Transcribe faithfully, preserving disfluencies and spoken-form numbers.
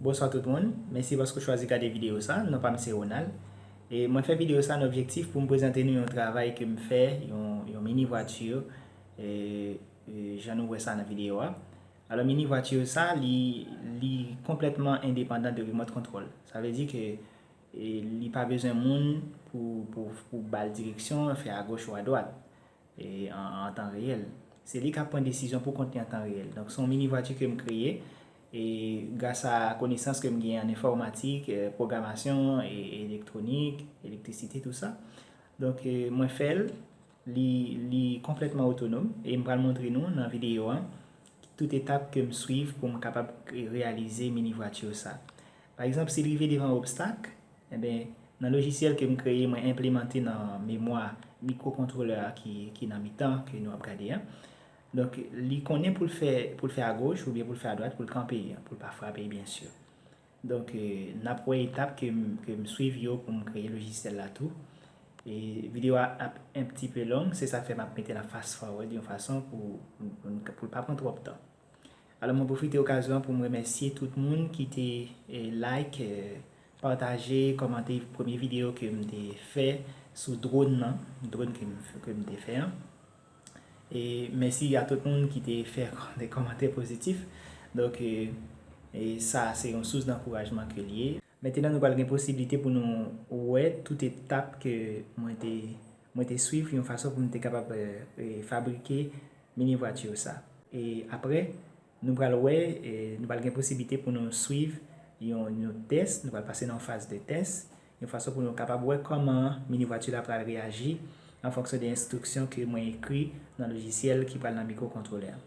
Bonswa tout moun, mèsi paske w chwazi gade videyo sa. Non pa m se Ronald. E mwen fè videyo sa nan objektif pou m prezante nou yon travay ke m fè, yon, yon mini vwati, e, e, jan nou wè sa nan videyo a. Alò, mini vwati sa, li, li konplètman endepandan de remote control. Sa vle di ke, e, li pa bezwen moun pou, pou, pou ba l direksyon, fè agoch ou adwat, e, an, an tan reyèl. Se li k ap pran desizyon pou kont li an tan reyèl. Donk, se yon mini vwati ke m kreye, e, gras a konesans ke m genyen an enfòmatik, e, pwogramasyon, e, elektwonik, elektrisite, tou sa. Donk, e, mwen fè l, li, li konplètman otonòm, e m pral montre nou nan videyo an tout etap ke m swiv pou m kapab reyalize mini vwati sa. Pa egzanp, si l rive devan obstak, enben, nan lojisyèl ke m kreye, mwen enplimante nan memwa mikwokontwolè a ki, ki nan mitan ke nou ap gade an. Donk, li konnen pou l fè, pou l fè agoch oubyen pou l fè adwat, pou l kanpe, pou l pa frape, byensi. Donk, e, n ap wè etap ke m, ke m swiv yo pou m kreye lojisyèl la tou. E videyo a ap un petit peu long, se sa k fè m ap mete l an fast forward yon fason pou, pou, pou l pa pran twòp tan. Alò, mwen pwofite okazyon an pou m remèsye tout moun ki te, e, like, e, pataje, kòmante premye videyo ke m te fè sou drone nan, drone ke m, ke m te fè an. E mèsi a tout moun ki te fè de kòmantè pozitif. Donk, e, e sa, se yon sous d'ankourajman ke l ye. Mentnan, nou pral gen posiblite pou nou wè tout etap ke mwen te, mwen te swiv yon fason pou m te kapab, e, e, fabrike mini vwati sa. E apre, nou pral wè, e, nou pral gen posiblite pou nou swiv yon, yon tès, nou pral pase nan yon faz de tès, yon fason pou nou kapab wè kòman mini vwati la pral reyaji an fonksyon de enstriksyon ke mwen ekri nan lojisyèl ki pral nan mikwokontwolè a.